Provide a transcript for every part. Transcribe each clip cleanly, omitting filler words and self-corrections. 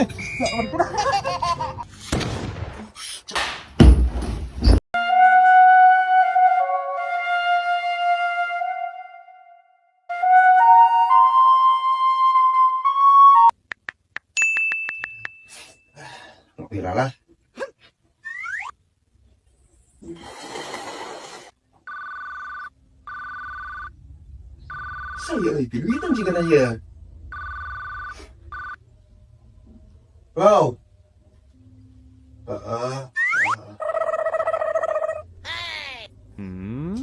Ngopi lah. Saya euy piduitan jigana ieu. Wow. Heeh.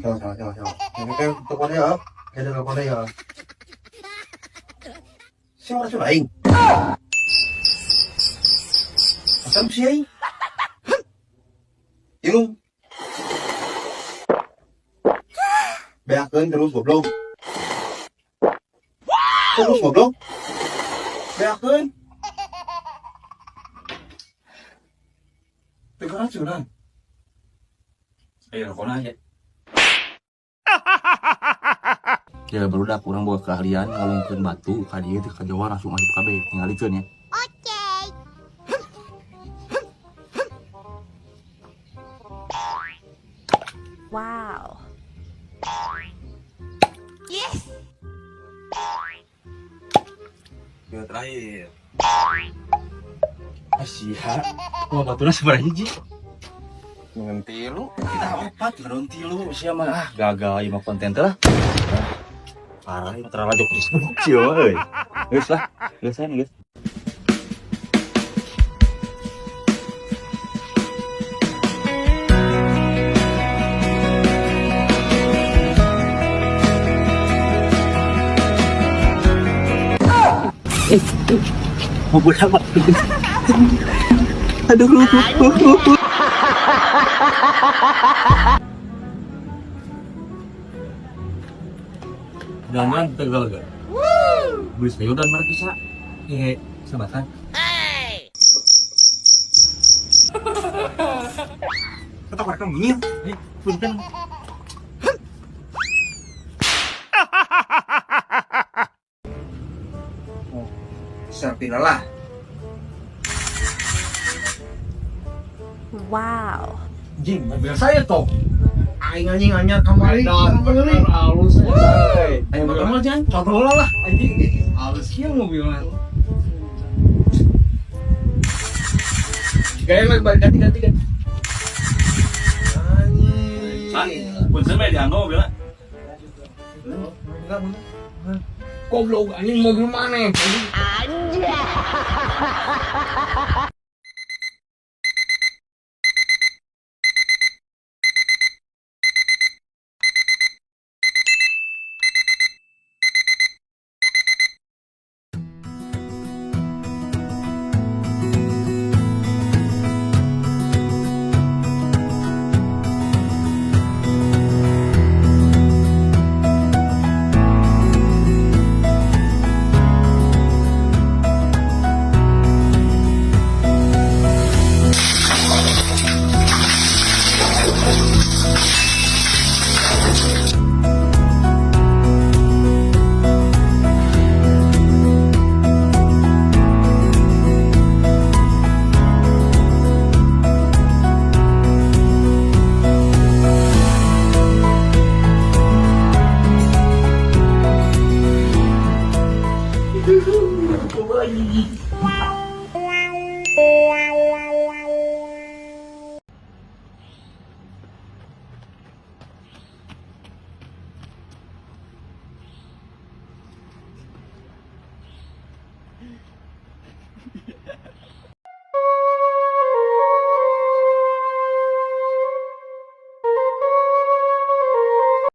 Salah, salah, salah, salah. Ini kan teleponnya ya. Ini teleponnya ya. Siapa orang aing? Asam sih aing. Ilung. Beakeun terus goblok. Terus goblok. Beakeun. Teu keracunan. Ayo rokona aja. Ya barudak, urang boga keahlian ngalungkeun batu ka dieu teh ka jauh langsung asup kabeh, tingalikeun ya. Oke. Wow. Yes. Ya terakhir. Asia, wah batuna sabaraha hiji? Ngan tilu. Kita opat, ngan tilu sia mah, ah gagal ieu mah konten teh lah. Ah, parah ieu mah terlalu jok sia mah euy. Geus lah, geus geus. Mau buat apa? Aduh. Jangan tegal gak? Beli sayur dan markisa. Iya, sabatan. Kata mereka ngir. Eh, punten. Selfie lah. Wow. Jing, mobil saya toh. Aing anjing anyar kamari. Dan bener halus euy. Ayo motor mah jangan. Contoh lah anjing. Halus kieu mobilnya. Gaya lagi balik ganti ganti ganti. Anjing. Punten bae dianggo mobilnya. Enggak, bener. Goblok anjing mobil mana?